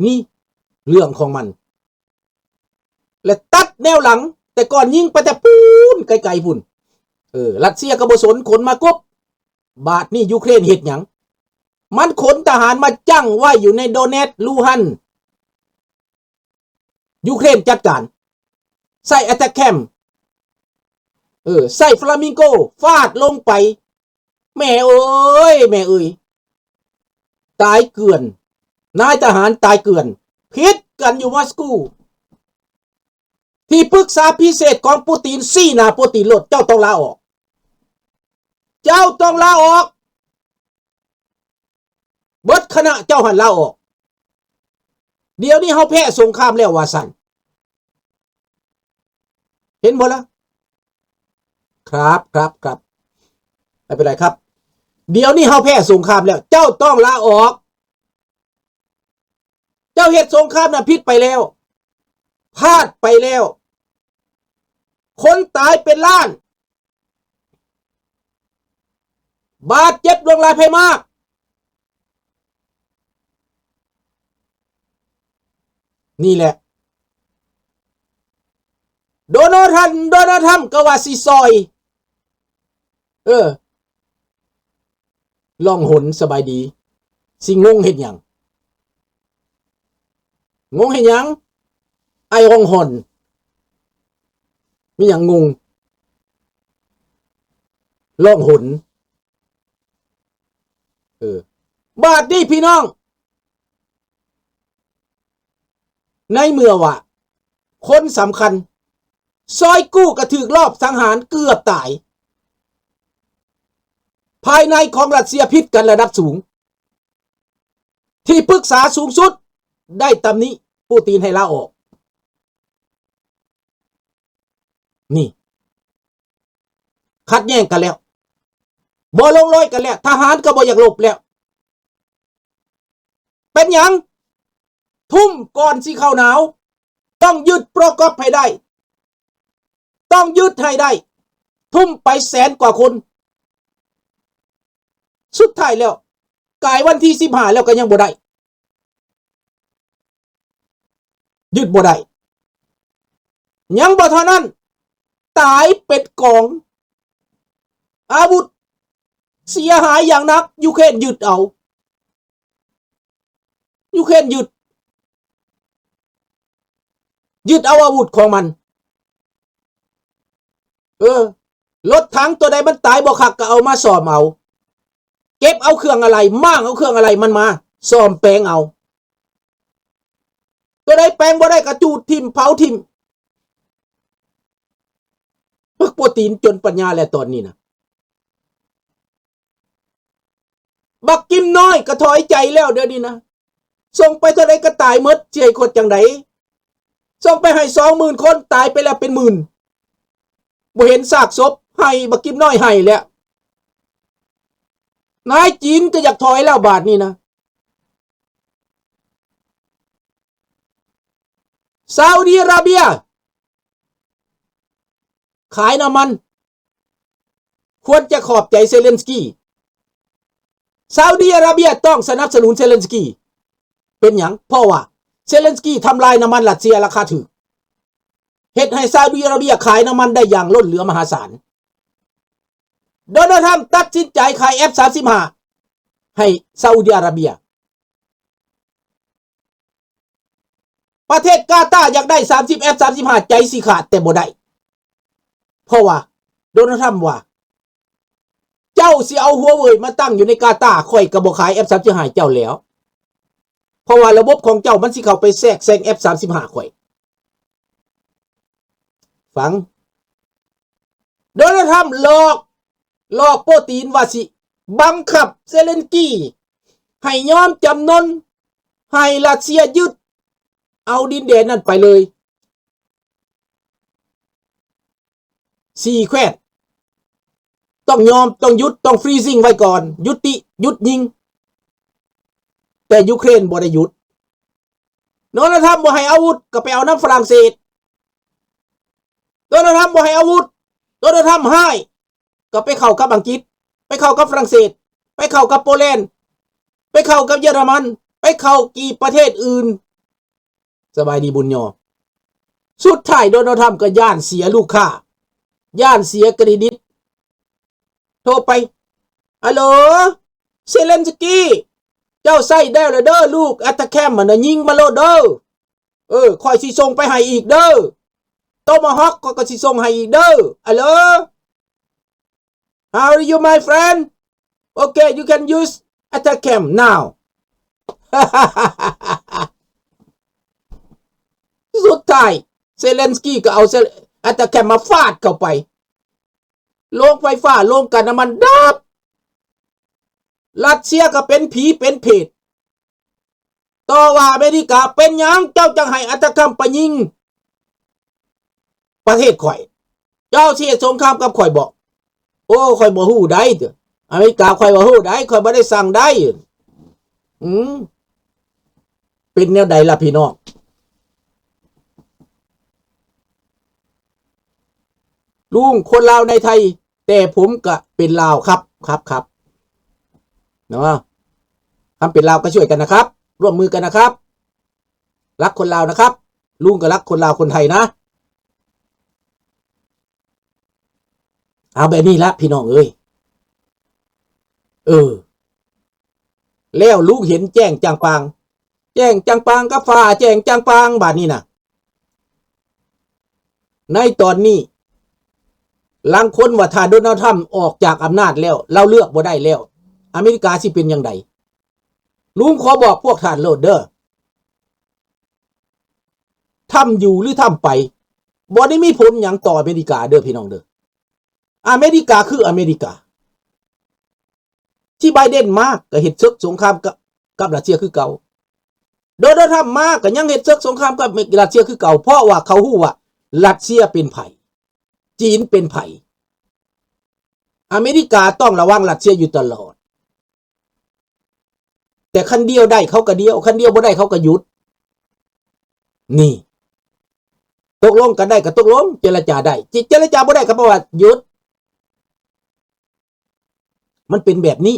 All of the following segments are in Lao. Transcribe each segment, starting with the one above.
ນີ້ເລື່ອງຂອງມັນ ແລະ ຕັດແນວຫຼັງ ແຕ່ກ່ອນຍິງໄປແຕ່ປູ້ນ ໄກໆພຸ້ນ. ເອີ ຣັດເຊຍກໍບໍ່ສົນ ຂົນມາກົບ. ບາດນີ້ຢູເຄຣນເຮັດຫຍັງ? ມັນຂົນທະຫານມາຈັ້ງໄວ້ຢູ່ໃນໂດເນັດ ລູຮັນ ຢູເຄຣນຈັດການ ໃສ່ແອັດແທັກແຄມ ເອີ ໃສ່ຟລາມິງໂກ ຟາດລົງໄປ. ແມ່ເອີຍ ແມ່ເອີຍ ຕາຍເກືອນ ນາຍທະຫານຕາຍເກືອນ. ຜິດກັນຢູ່ມອສກູ. ທີ່ປຶກສາພິເສດຂອງປູຕິນ ຊີ້ໜ້າປູຕິນໂລດ ເຈົ້າຕ້ອງລາອອກ ເຈົ້າຕ້ອງລາອອກ. ເບິດຄະນະເຈົ້າຫັ້ນລາອອກ. ດຽວນີ້ເຮົາແພ້ສົງຄາມແລ້ວວ່າຊັ້ນ. ເຫັນບໍ່ລະ? ຄັບ ຄັບ ຄັບ ບໍ່ເປັນໄລຄັບ. ດຽວນີ້ເຮົາແພ້ສົງຄາມແລ້ວ. ເຈົ້າຕ້ອງລາອອກ. ເຈົ້າເຮັດສົງຄາມນັ້ນຜິດໄປແລ້ວ. ພາດໄປແລ້ວ. ຄົນຕາຍເປັນລ້ານ. ບາດເຈັບຫຼວງຫຼາຍໄພມາກ. ນີ້ແຫຼະ ໂດນັລທຣຳ ໂດນັລທຣຳກໍວ່າຊິຊ່ອຍ. ເອີ ລ່ອງຫົນ ສະບາຍດີ. ຊິງົງເຮັດຫຍັງ? ງົງເຮັດຫຍັງ? ອ້າຍຮ່ອງຮ່ອນ ມີຫຍັງງົງ? ລ່ອງຫົນ. ເອີ ບາດນີ້ພີ່ນ້ອງ ໃນເມື່ອວ່າຄົນສຳຄັນ ຊອຍກູກໍຖືກລອບສັງຫານເກືອບຕາຍ. ພາຍໃນຂອງຣັດເຊຍຜິດກັນລະດັບສູງ. ທີ່ປຶກສາສູງສຸດໄດ້ຕຳໜິປູຕິນໃຫ້ລາອອກ. ນີ້ ຂັດແຍ່ງກັນແລ້ວ ບໍ່ລົງລອຍກັນແລ້ວ. ທະຫານກໍບໍ່ຢາກລົບແລ້ວ. ເປັນຫຍັງ? ທຸ່ມກ່ອນຊິເຂົ້າໜາວ. ຕ້ອງຍຶດໂປຣກອບໃຫ້ໄດ້. ຕ້ອງຍຶດໃຫ້ໄດ້. ທຸ່ມໄປແສນກວ່າຄົນ. ສຸດທ້າຍແລ້ວ ກາຍວັນທີສິບຫ້າແລ້ວກໍຍັງບໍ່ໄດ້. ຍຶດບໍ່ໄດ້. ຍັງບໍ່ເທົ່ານັ້ນ ຕາຍເປັນກອງ. ອາວຸດເສຍຫາຍຢ່າງໜັກ. ຢູເຄຣນຍຶດເອົາ. ຢູເຄຣນຍຶດ ຍຶດເອົາອາວຸດຂອງມັນ. ເອີ ລົດຖັງຕົວໃດມັນຕາຍບໍ່ຄັກກໍເອົາມາສ້ອມເອົາ. ເກັບເອົາເຄື່ອງອາໄຫຼ່ ມ້າງເອົາເຄື່ອງອາໄຫຼ່ມັນມາສ້ອມແປງເອົາ. ຕົວໃດແປງບໍ່ໄດ້ກໍຈູດຖິ້ມ ເຜົາຖິ້ມ. ພວກໂປຣຕີນຈົນປັນຍາແລ້ວຕອນນີ້ນະ. ບັກກິມນ້ອຍກໍຖອຍໃຈແລ້ວດຽວນີ້ນະ. ສົ່ງໄປເທົ່າໃດກໍຕາຍໝົດ ຊິໃຫ້ຄົນຈັ່ງໃດ? ສົ່ງໄປໃຫ້ສອງໝື່ນຄົນ ຕາຍໄປແລ້ວເປັນໝື່ນ. ບໍ່ເຫັນຊາກສົບ ໃຫ້ ບັກກິມນ້ອຍໃຫ້ແລ້ວ. ນາຍຈີນກໍຢາກຖອຍແລ້ວບາດນີ້ນະ. ຊາອຸດີອາຣາເບຍ ຂາຍນ້ຳມັນ ຄວນຈະຂອບໃຈເຊເລັນສກີ. ຊາອຸດີອາຣາເບຍຕ້ອງສະໜັບສະໜູນເຊເລັນສກີ. ເປັນຫຍັງ? ເພາະວ່າເຊເລັນສກີທຳລາຍນ້ຳມັນຣັດເຊຍລາຄາຖືກ ເຮັດໃຫ້ຊາອຸດີອາຣາເບຍຂາຍນ້ຳມັນໄດ້ຢ່າງລົ້ນເຫຼືອມະຫາສານ. ໂດນັລທຣຳຕັດສິນໃຈຂາຍເອັຟສາມສິບຫ້າໃຫ້ຊາອຸດີອາຣາເບຍ. ປະເທດກາຕາຢາກໄດ້ສາມສິບເອັຟສາມສິບຫ້າ ໃຈຊິຂາດແຕ່ບໍ່ໄດ້. ເພາະວ່າໂດນັລທຣຳວ່າ ເຈົ້າຊິເອົາຫົວເຫວີຍມາຕັ້ງຢູ່ໃນກາຕາ ຂ້ອຍກໍບໍ່ຂາຍເອັຟສາມສິບຫ້າໃຫ້ເຈົ້າແລ້ວ. ເພາະວ່າລະບົບຂອງເຈົ້າມັນຊິເຂົ້າໄປແຊກແຊງເອັຟສາມສິບຫ້າຂ້ອຍ. ຟັງ ໂດນັລທຣຳຫຼອກ ຫຼອກໂປຕີນວ່າຊິບັງຄັບເຊເລັນສກີໃຫ້ຍອມຈຳນົນ ໃຫ້ຣັດເຊຍຍຶດເອົາດິນແດນນັ້ນໄປເລີຍ ສີ່ແຄວ້ນ. ຕ້ອງຍອມ ຕ້ອງຢຸດ ຕ້ອງຟຣີຊິງໄວ້ກ່ອນ ຢຸດຕິ ຢຸດຍິງ. ແຕ່ຢູເຄຣນບໍ່ໄດ້ຢຸດ. ໂດນັລທຣຳບໍ່ໃຫ້ອາວຸດ ກໍໄປເອົານຳຝຣັ່ງເສດ. ໂດນັລທຣຳບໍ່ໃຫ້ອາວຸດ ໂດນັລທຣຳຮ້າຍ ກໍໄປເຂົ້າກັບອັງກິດ ໄປເຂົ້າກັບຝຣັ່ງເສດ ໄປເຂົ້າກັບໂປແລນ ໄປເຂົ້າກັບເຢຍລະມັນ ໄປເຂົ້າກີບປະເທດອື່ນ ສະບາຍດີບຸນຍໍ. ສຸດທ້າຍໂດນັລທຳກໍຢ້ານເສຍລູກຄ້າ ຢ້ານເສຍເຄຣດິດ ໂທໄປ ອາໂຫຼ ເຊເລັນສກີ ເຈົ້າໃຊ້ໄດ້ແລ້ວເດີ ລູກແອັດຕາແຄມຫັ້ນນະ ຍິງມາໂລດເດີ. ເອີ ຂ້ອຍຊິສົ່ງໄປໃຫ້ອີກເດີ ໂຕມາຮອກ ຂ້ອຍກໍຊິສົ່ງໃຫ້ອີກເດີ ອາໂຫຼ. How are you, my friend? Okay, you can use ATACMS now. ສຸດທ້າຍ ເຊເລັນສກີກໍເອົາ ATACMS ມາຟາດເຂົ້າໄປ ໂລງໄຟຟ້າ ໂລງກັນນ້ຳມັນດັບ. ຣັດເຊຍກໍເປັນຜີເປັນເຜດ ຕໍ່ວ່າອາເມລິກາ ເປັນຫຍັງເຈົ້າຈັ່ງໃຫ້ ATACMS ໄປຍິງປະເທດຂ້ອຍ? ເຈົ້າຊິເຮັດສົງຄາມກັບຂ້ອຍບໍ? ໂອ້ ຂ້ອຍບໍ່ຮູ້ໃດ໋ ອາເມລິກາ ຂ້ອຍບໍ່ຮູ້ໃດ໋ ຂ້ອຍບໍ່ໄດ້ສັ່ງໃດ໋. ອືມ ເປັນແນວໃດລະພີ່ນ້ອງ? ລຸງ ຄົນລາວໃນໄທ ແຕ່ຜົມກະເປັນລາວຄັບ ຄັບ ຄັບ ເນາະ. ຄຳເປັນລາວກໍຊ່ວຍກັນນະຄັບ ຮ່ວມມືກັນນະຄັບ ລັກຄົນລາວນະຄັບ ລຸງກໍລັກຄົນລາວຄົນໄທນະ. ເອົາແບບນີ້ລະພີ່ນ້ອງເອີຍ ເອີ ແລ້ວລຸງເຫັນແຈ້ງຈາງປາງ ແຈ້ງຈາງປາງກັບຟ້າແຈ້ງຈາງປາງ ບາດນີ້ນະ. ໃນຕອນນີ້ ລາງຄົນວ່າຖ້າໂດນັລທຳອອກຈາກອຳນາດແລ້ວ ລາວເລືອກບໍ່ໄດ້ແລ້ວ ອາເມລິກາຊິເປັນຈັ່ງໃດ? ລຸງຂໍບອກພວກທ່ານໂລດເດີ ທຳຢູ່ຫຼືທຳໄປ ບໍ່ໄດ້ມີຜົນຫຍັງຕໍ່ອາເມລິກາເດີພີ່ນ້ອງເດີ. ອາເມລິກາຄືອາເມລິກາ ທີ່ໄບເດນມາກໍເຮັດເສິກສົງຄາມກັບ ກັບຣັດເຊຍຄືເກົ່າ ໂດນັລທຳມາກໍຍັງເຮັດເສິກສົງຄາມກັບຣັດເຊຍຄືເກົ່າ ເພາະວ່າເຂົາຮູ້ວ່າຣັດເຊຍເປັນໃຜ ຈີນເປັນໃຜ. ອາເມລິກາຕ້ອງລະວັງຣັດເຊຍຢູ່ຕະຫຼອດ ແຕ່ຄັນດ່ຽວໄດ້ເຂົາກໍດ່ຽວ ຄັນດ່ຽວບໍ່ໄດ້ເຂົາກໍຢຸດ. ນີ້ ຕົກລົງກັນໄດ້ກໍຕົກລົງ ເຈລະຈາໄດ້ ເຈ ເຈລະຈາບໍ່ໄດ້ກໍແປວ່າຢຸດ. ມັນເປັນແບບນີ້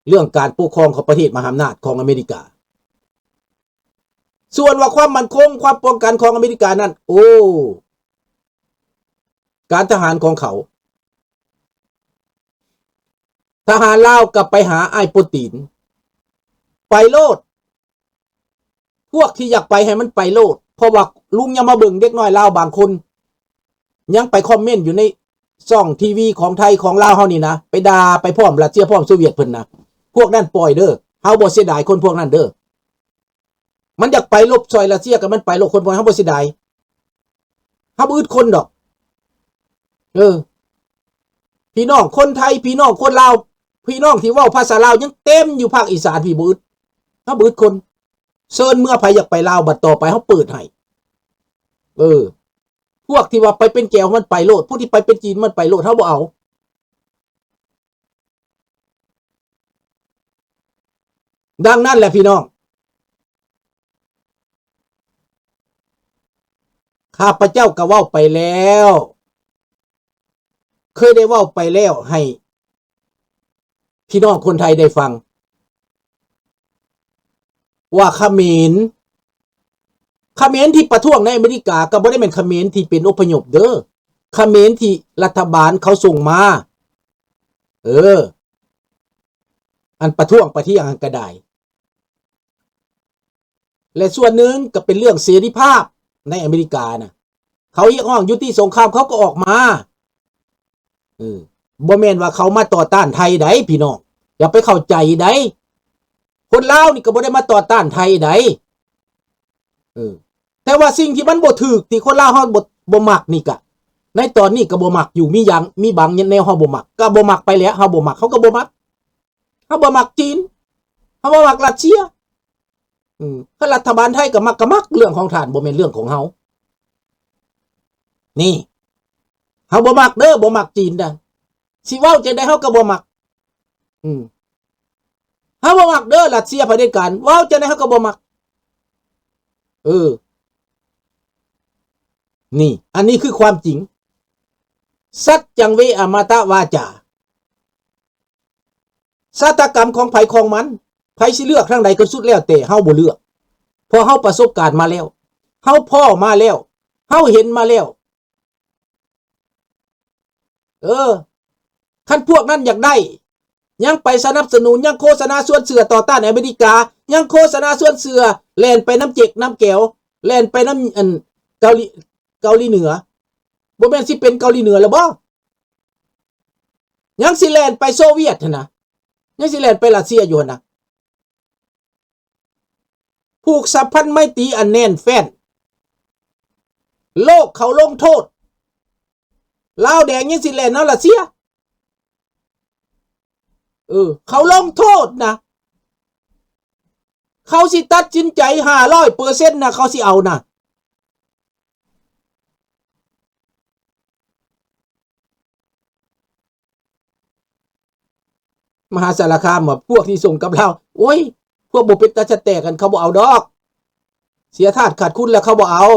ເລື່ອງການປົກຄອງຂອງປະເທດມະຫາອຳນາດຂອງອາເມລິກາ. ສ່ວນວ່າຄວາມໝັ້ນຄົງ ຄວາມປ້ອງກັນຂອງອາເມລິການັ້ນ ໂອ້ ການທະຫານຂອງເຂົາ ທະຫານລາວກໍໄປຫາອ້າຍໂປຕີນ ໄປໂລດ ພວກທີ່ຢາກໄປໃຫ້ມັນໄປໂລດ ເພາະວ່າລຸງຍັງມາເບິ່ງເດັກນ້ອຍລາວບາງຄົນ ຍັງໄປຄອມເມັນຢູ່ໃນຊ່ອງທີວີຂອງໄທຂອງລາວເຮົານີ້ນະ ໄປດ່າໄປພ້ອມຣັດເຊຍພ້ອມໂຊວຽດເພິ່ນນະ ພວກນັ້ນປ່ອຍເດີ ເຮົາບໍ່ເສຍດາຍຄົນພວກນັ້ນເດີ. ມັນຢາກໄປລົບຊ່ອຍຣັດເຊຍກໍມັນໄປໂລດ ຄົນພວກເຮົາບໍ່ເສຍດາຍ ເຮົາບໍ່ອຶດຄົນດອກ. ເອີ ພີ່ນ້ອງຄົນໄທ ພີ່ນ້ອງຄົນລາວ ພີ່ນ້ອງທີ່ເວົ້າພາສາລາວຍັງເຕັມຢູ່ພາກອີສານພີ້ ບໍ່ອຶດ ເຮົາບໍ່ອຶດຄົນ. ເຊີນເມືອ ໃຜຢາກໄປລາວ ບັດຕໍ່ໄປເຮົາເປີດໃຫ້. ເອີ ພວກທີ່ວ່າໄປເປັນແກວມັນໄປໂລດ ພວກທີ່ໄປເປັນຈີນມັນໄປໂລດ ເຮົາບໍ່ເອົາ. ດັ່ງນັ້ນແຫຼະພີ່ນ້ອງ ຂ້າພະເຈົ້າກໍເວົ້າໄປແລ້ວ ເຄີຍໄດ້ເວົ້າໄປແລ້ວໃຫ້ພີ່ນ້ອງຄົນໄທໄດ້ຟັງ ວ່າຂະເໝນ ຂະເໝນທີ່ປະທ້ວງໃນອາເມລິກາ ກໍບໍ່ໄດ້ແມ່ນຂະເໝນທີ່ເປັນອົບພະຍົບເດີ ຂະເໝນທີ່ລັດຖະບານເຂົາສົ່ງມາ ເອີ ອັນປະທ້ວງປະທ້ຽງຫັ້ນກໍໄດ້ ແລະ ສ່ວນໜຶ່ງກໍເປັນເລື່ອງເສລີພາບໃນອາເມລິການະ ເຂົາຮຽກຮ້ອງຍຸຕິສົງຄາມ ເຂົາກໍອອກມາ ເອີ ບໍ່ແມ່ນວ່າເຂົາມາຕໍ່ຕ້ານໄທໃດ໋ ພີ່ນ້ອງ ຢ່າໄປເຂົ້າໃຈໃດ໋ ຄົນລາວນີ້ກໍບໍ່ໄດ້ມາຕໍ່ຕ້ານໄທໃດ໋ ເອີ ແຕ່ວ່າສິ່ງທີ່ມັນບໍ່ຖືກ ທີ່ຄົນລາວເຮົາບໍ່ ບໍ່ມັກນີ້ກະ ໃນຕອນນີ້ກໍບໍ່ມັກຢູ່ ມີຢ່າງ ມີບາງແນວເຮົາບໍ່ມັກ ກໍບໍ່ມັກໄປແຫຼະ ເຮົາບໍ່ມັກ ເຮົາກໍບໍ່ມັກ ເຮົາບໍ່ມັກຈີນ ເຮົາບໍ່ມັກຣັດເຊຍ ອືມ ຄັນລັດຖະບານໄທກໍມັກກໍມັກ ເລື່ອງຂອງທ່ານ ບໍ່ແມ່ນເລື່ອງຂອງເຮົາ ນີ້ ເຮົາບໍ່ມັກເດີ ບໍ່ມັກຈີນນະ ຊິເວົ້າຈັ່ງໃດເຮົາກໍບໍ່ມັກ ອືມ ເຮົາບໍ່ມັກເດີ ຣັດເຊຍຜະເດັດການ ເວົ້າຈັ່ງໃດເຮົາກໍບໍ່ມັກ ເອີ ນີ້ ອັນນີ້ຄືຄວາມຈິງ ສັດຈັງເວອະມະຕະວາຈາ ຊະຕາກຳຂອງໃຜຂອງມັນ ໃຜຊິເລືອກທາງໃດກໍສຸດແລ້ວແຕ່ ເຮົາບໍ່ເລືອກ ເພາະເຮົາປະສົບການມາແລ້ວ ເຮົາພໍ້ມາແລ້ວ ເຮົາເຫັນມາແລ້ວ. ເອີ ຄັນພວກນັ້ນຢາກໄດ້ ຍັງໄປສະໜັບສະໜູນ ຍັງໂຄສະນາຊວນເຊື່ອຕໍ່ຕ້ານອາເມລິກາ ຍັງໂຄສະນາຊວນເຊື່ອ ແລ່ນໄປນຳເຈັກນຳແກວ ແລ່ນໄປນຳ ອັນ ເກົາຫຼີ ເກົາຫຼີເໜືອ ບໍ່ແມ່ນຊິເປັນເກົາຫຼີເໜືອແລ້ວບໍ? ຍັງຊິແລ່ນໄປໂຊວຽດຫັ້ນນະ ຍັງຊິແລ່ນໄປຣັດເຊຍຢູ່ຫັ້ນນະ. ຜູກສຳພັນໄມຕີອັນແໜ້ນແຟ້ນ. ໂລກເຂົາລົງໂທດ. ລາວແດງຍັງຊິແລ່ນນຳຣັດເຊຍ. ເອີ ເຂົາລົງໂທດນະ. ເຂົາຊິຕັດສິນໃຈຫ້າຮ້ອຍເປີເຊັນນະ ເຂົາຊິເອົານະ. ມະຫາສາລະຄາມວ່າ ພວກທີ່ສົ່ງກັບລາວ ໂອ້ຍ ພວກບໍ່ເປັນຕາສະແຕກຫັ້ນ ເຂົາບໍ່ເອົາດອກ. ເສຍທາດຂາດຄຸນແລ້ວເຂົາບໍ່ເອົາ.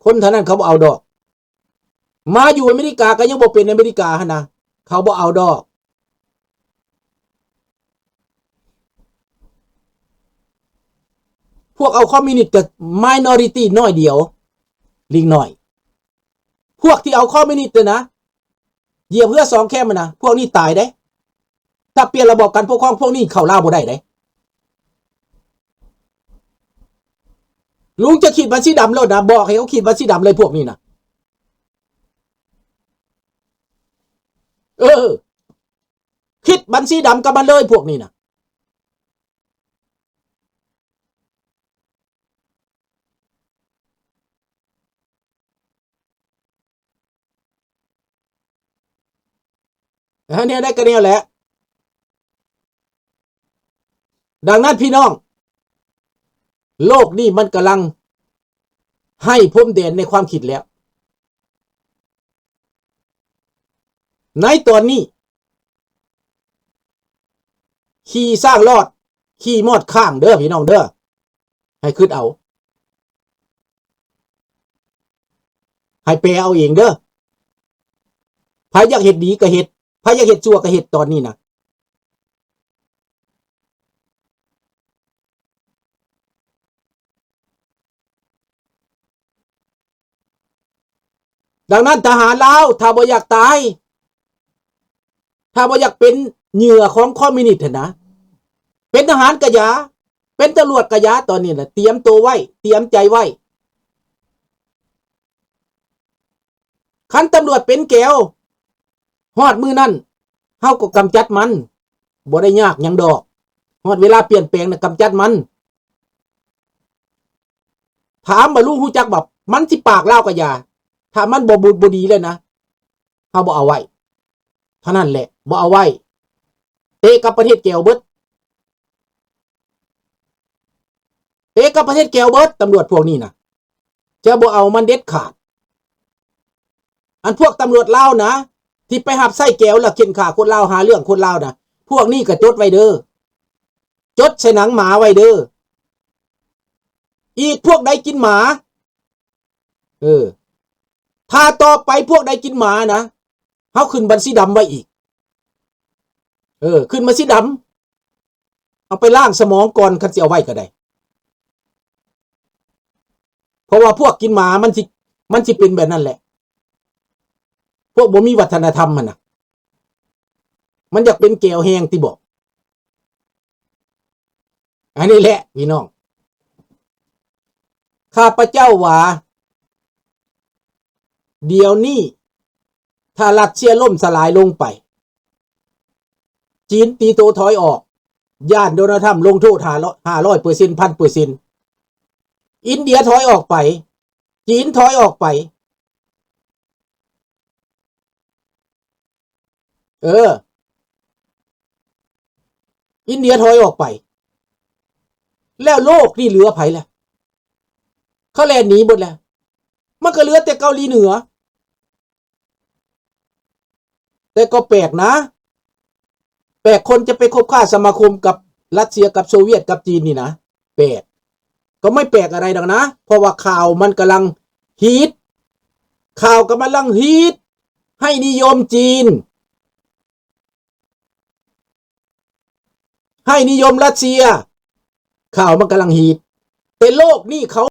ຄົນເທົ່ານັ້ນເຂົາບໍ່ເອົາດອກ. ມາຢູ່ອາເມລິກາກໍຍັງບໍ່ເປັນອາເມລິກາຫັ້ນນະ ເຂົາບໍ່ເອົາດອກ. ພວກເອົາຄອມມິວນິດກໍ minority ໜ້ອຍດຽວ ລີກໜ້ອຍ. ພວກທີ່ເອົາຄອມມິວນິດນະ ຢຽບເຮືອສອງແຄມນະ ພວກນີ້ຕາຍເດ້. ຖ້າປ່ຽນລະບອບການປົກຄອງ ພວກນີ້ເຂົ້າລາວບໍ່ໄດ້ເດ້. ລຸງຈະຂີດບັນຊີດຳໂລດນະ ບອກໃຫ້ເຂົາຂີດບັນຊີດຳເລີຍພວກນີ້ນະ. ເອີ ຂີດບັນຊີດຳກັບມັນເລີຍພວກນີ້ນະ. ແນວໃດກໍແນວແຫຼະ. ດັ່ງນັ້ນພີ່ນ້ອງ ໂລກນີ້ມັນກຳລັງໄຮ້ພົມແດນໃນຄວາມຄິດແລ້ວ. ໃນຕອນນີ້ ຂີ່ຊ້າງລອດ ຂີ່ມອດຄ້າງເດີພີ່ນ້ອງເດີ. ໃຫ້ຄິດເອົາ ໃຫ້ແປເອົາເອງເດີ. ໃຜຢາກເຮັດດີກໍເຮັດ ໃຜຢາກເຮັດຊົ່ວກໍເຮັດ ຕອນນີ້ນະ. ດັ່ງນັ້ນ ທະຫານລາວ ຖ້າບໍ່ຢາກຕາຍ ຖ້າບໍ່ຢາກເປັນເຫຍື່ອຂອງຄອມມິວນິດຫັ້ນນະ ເປັນທະຫານກະຢ່າ ເປັນຕຳຫຼວດກະຢ່າ ຕອນນີ້ນະ ຕຽມໂຕໄວ້ ຕຽມໃຈໄວ້. ຄັນຕຳຫຼວດເປັນແກວ ຮອດມື້ນັ້ນ ເຮົາກໍກຳຈັດມັນ ບໍ່ໄດ້ຍາກຫຍັງດອກ. ຮອດເວລາປ່ຽນແປງນະ ກຳຈັດມັນ. ຖາມວ່າລຸງຮູ້ຈັກບໍ່? ມັນຊິປາກລາວກໍຢ່າ ຖ້າມັນບໍ່ ບໍ່ ບໍ່ດີແລ້ວນະ ເຮົາບໍ່ເອົາໄວ້ ເທົ່ານັ້ນແຫຼະ ບໍ່ເອົາໄວ້. ເຕະກັບປະເທດແກວເບິດ ເຕະກັບປະເທດແກວເບິດ ຕຳຫຼວດພວກນີ້ນະ ຈະບໍ່ເອົາມັນເດັດຂາດ. ອັນພວກຕຳຫຼວດລາວນະ ທີ່ໄປຮັບໃຊ້ແກວ ແລ້ວເຂັ່ນຂ້າຄົນລາວ ຫາເລື່ອງຄົນລາວນະ ພວກນີ້ກໍຈົດໄວ້ເດີ ຈົດໃສ່ໜັງໝາໄວ້ເດີ. ອີກພວກໃດກິນໝາ ເອີ ຖ້າຕໍ່ໄປພວກໃດກິນໝານະ ເຮົາຂຶ້ນບັນຊີດຳໄວ້ອີກ. ເອີ ຂຶ້ນບັນຊີດຳ ເອົາໄປລ້າງສະໝອງກ່ອນ ຄັນຊິເອົາໄວ້ກໍໄດ້. ເພາະວ່າພວກກິນໝາມັນຊິ ມັນຊິເປັນແບບນັ້ນແຫຼະ. ພວກບໍ່ມີວັດທະນະທຳຫັ້ນນະ ມັນຢາກເປັນແກວແຮງຕິບໍ? ອັນນີ້ແຫຼະພີ່ນ້ອງ ຂ້າພະເຈົ້າວ່າ ດຽວນີ້ ຖ້າຣັດເຊຍລົ້ມສະຫຼາຍລົງໄປ ຈີນຕີໂຕຖອຍອອກ ຢ້ານໂດນັລທຳລົງໂທດຫ້າຮ້ອຍ ຫ້າຮ້ອຍເປີເຊັນ ພັນເປີເຊັນ. ອິນເດຍຖອຍອອກໄປ ຈີນຖອຍອອກໄປ ເອີ ອິນເດຍຖອຍອອກໄປ ແລ້ວໂລກນີ້ເຫຼືອໃຜລະ? ເຂົາແລ່ນໜີເບິດແລ້ວ ມັນກໍເຫຼືອແຕ່ເກົາຫຼີເໜືອ. ແຕ່ກໍແປກນະ ແປກຄົນຈະໄປຄົບຄ້າສະມາຄົມກັບຣັດເຊຍ ກັບໂຊວຽດ ກັບຈີນນີ້ນະ ແປກ. ກໍໄມ່ແປກອະໄລດອກນະ ເພາະວ່າຂ່າວມັນກຳລັງຮີດ ຂ່າວກຳລັງຮີດ ໃຫ້ນິຍົມຈີນ ໃຫ້ນິຍົມຣັດເຊຍ ຂ່າວມັນກຳລັງຮີດ. ແຕ່ໂລກນີ້ເຂົາ